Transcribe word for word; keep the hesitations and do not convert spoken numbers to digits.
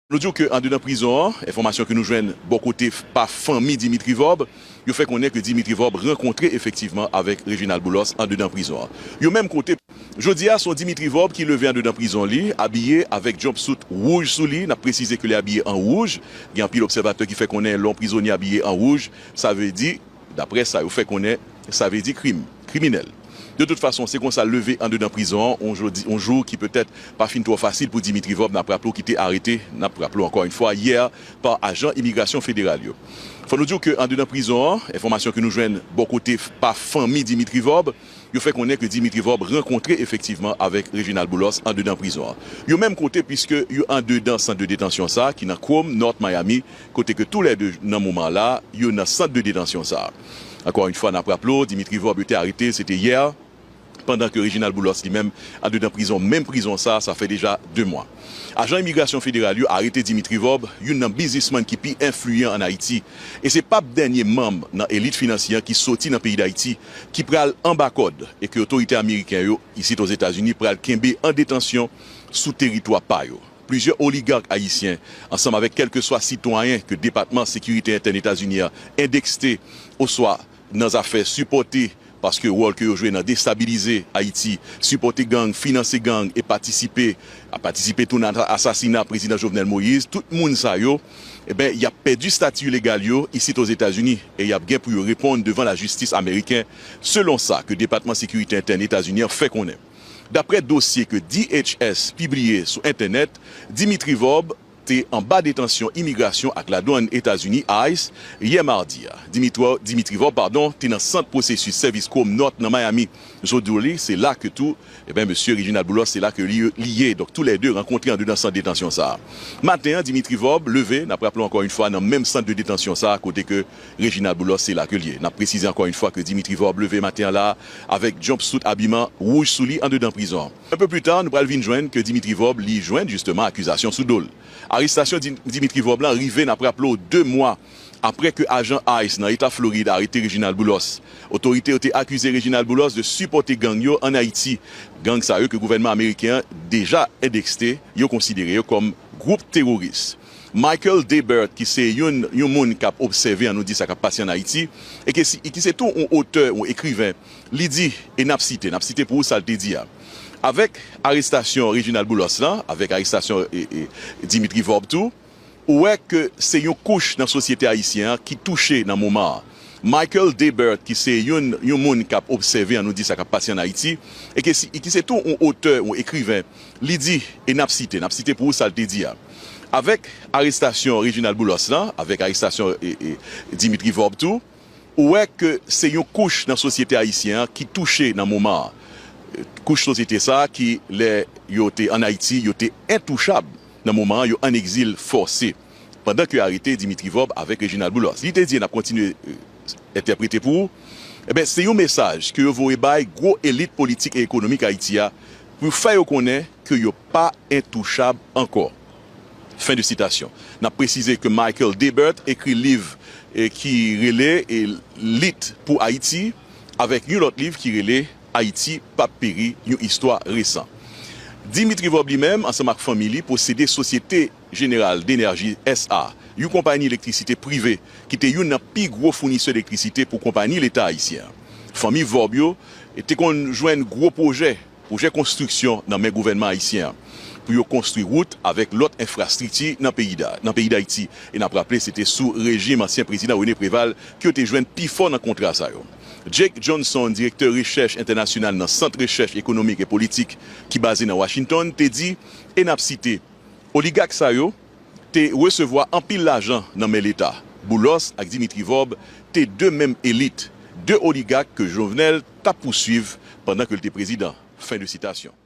Nou di w ke andedan prizon an, enfòmasyon ke nou jwenn bò kote pa fanmi Dimitri Vorbe, yo fè konnen ke Dimitri Vorbe rankontre efektivman avèk Reginald Boulos andedan prizon an. Yo menm kote, jodi a, se yon Dimitri Vorbe ki leve andedan prizon li, abiye avèk jumpsuit wouj sou li. N ap presize ke li abiye an wouj. Gen anpil obsèvatè ki fè konnen lè yon prizonye abiye an wouj, sa vle di, daprè sa yo fè konnen, sa vle di krim, kriminèl. De tout fason, se konsa l leve andedan prizon an, yon jodi, yon jou ki petèt pa fin twò fasil pou Dimitri Vorbe. N ap raple w ki te arete, n ap raple w ankò yon fwa, yè pa ajan imigrasyon federal yo. Fò nou di w ke andedan prizon an, enfòmasyon ke nou jwenn bò kote pa fanmi Dimitri Vorbe, yo fè konnen ke Dimitri Vorbe rankontre efektivman avèk Reginald Boulos andedan prizon an. Yo menm kote, piske yo andedan sant de detansyon sa a ki nan Chrome, North Miami, kote ke toulède nan moman la, yo nan sant de detansyon sa a. Ankò yon fwa, n ap raple w, Dimitri Vorbe yo te arete, se te yè, pandan ke Reginald Boulos li menm andedan prizon, menm prizon sa a, sa fè deja de mwa. Ajan imigrasyon federal yo arete Dimitri Vorbe, youn nan biznismann ki pi enfliyan ann Ayiti. E se p ap dènye manm nan elit finansye an ki soti nan peyi Dayiti, ki pral anba kòd e ke otorite ameriken yo, isit Ozetazini, pral kenbe an detansyon sou teritwa pa yo. Plizyè oligak ayisyen, ansanm avèk kèlkeswa sitwayen ke Depatman Sekirite Entèn Etazini an endekse oswa nan zafè sipòte, paske wòl ke yo jwe nan destabilize Ayiti, sipòte gang, finanse gang e patisipe, a patisipe tou nan asasina Prezidan Jovenel Moïse, tout moun sa yo, eben, y ap pèdi estati legal yo isit Ozetazini e y ap gen pou yo reponn devan lajistis ameriken, selon sa ke Depatman Sekirite Entèn Etazini an fè konnen. Daprè dosye ke D H S pibliye sou entènèt, Dimitri Vorbe te anba detansyon imigrasyon ak ladwann Etazini, ice, yè madi a. Dimitri, Dimitri Vorbe, padon, te nan sant pwosesis sèvis Chrome North nan Miami. Jodi li, se la ke tou, eben, mesye Reginald Boulos, se la ke li, li ye. Donk, toulède rankontre andedan sant detansyon sa a. Maten an, Dimitri Vorbe leve, n ap raple w ankò yon fwa, nan menm sant de detansyon sa a, kote ke Reginald Boulos, se la ke l ye. N ap presize ankò yon fwa ke Dimitri Vorbe leve maten an la avèk jumpsuit abiman wouj sou li andedan prizon an. Un peu plus tard, nou pral vin jwenn ke Dimitri Vorbe, li jwenn jisteman akizasyon sou do l. Arestasyon Di-, Dimitri Vorbe lan rive, n ap raple w, de mwa apre ke ajan ice nan eta Florid arete Reginald Boulos. Otorite yo te akize Reginald Boulos de sipòte gang yo ann Ayiti. Gang sa yo ke gouvènman ameriken an deja endekse, yo konsidere yo kòm gwoup teworis. Michael Daybert, ki se youn, yon moun k ap obsève, ann nou di, sa k ap pase ann Ayiti, e ke si, e ki se tou yon otè, yon ekriven, li di, e n ap site, n ap site pou ou sa l te di a. Avèk arestasyon Reginald Boulos lan, avèk arestasyon, e, e, Dimitri Vorbe tou, ou wè ke se yon kouch nan sosyete ayisyen an ki touche nan moman an. Michael Daybert, ki se youn, yon moun k ap obsève, ann nou di, sa k ap pase ann Ayiti, e ke si, e ki se tou yon otè, yon ekriven, li di, e n ap site, n ap site pou ou sa l te di a. Avèk arestasyon Reginald Boulos lan, avèk arestasyon, e, e, Dimitri Vorbe tou, ou wè ke se yon kouch nan sosyete ayisyen an ki touche nan moman an. Kouch sosyete sa a ki, lè yo te ann Ayiti, yo te entouchab. Nan moman an, yo ann egzil fòse, pandan ke yo arete Dimitri Vorbe avèk Reginald Boulos. Li te di, e n ap kontinye, e, entèprete pou ou, eben, se yon mesaj ke yo voye bay gwo elit politik e ekonomik Ayiti a, pou fè yo konnen ke yo pa entouchab ankò. Fen de sitasyon. N ap presize ke Michael Daybert ekri liv, e, ki rele, e, Lit pou Ayiti, avèk yon lòt liv ki rele Ayiti p ap peri, yon istwa resan. Dimitri Vorbe li menm, ansanm ak fanmi li, posede Société Générale d'Énergie S A, yon konpayi elektrisite prive ki te youn nan pi gwo founisè elektrisite pou konpayi Leta ayisyen an. Fanmi Vorbe yo te konn jwenn gwo pwojè, pwojè konstriksyon nan men gouvènman ayisyen an, pou yo konstwi wout avèk lòt enfrastrikti nan peyi Da-, nan peyi Dayiti. E n ap raple, se te sou rejim ansyen prezidan René Préval ke yo te jwenn pifò nan kontra sa yo. Jake Johnson, direktè rechèch entènasyonal nan Sant Rechèch Ekonomik e Politik ki baze nan Washington, te di, e n ap site, oligak sa yo te resevwa anpil lajan nan men Leta. Boulos ak Dimitri Vorbe te de menm elit, de oligak ke Jovenel t ap pouswiv pandan ke l te prezidan. Fen de sitasyon.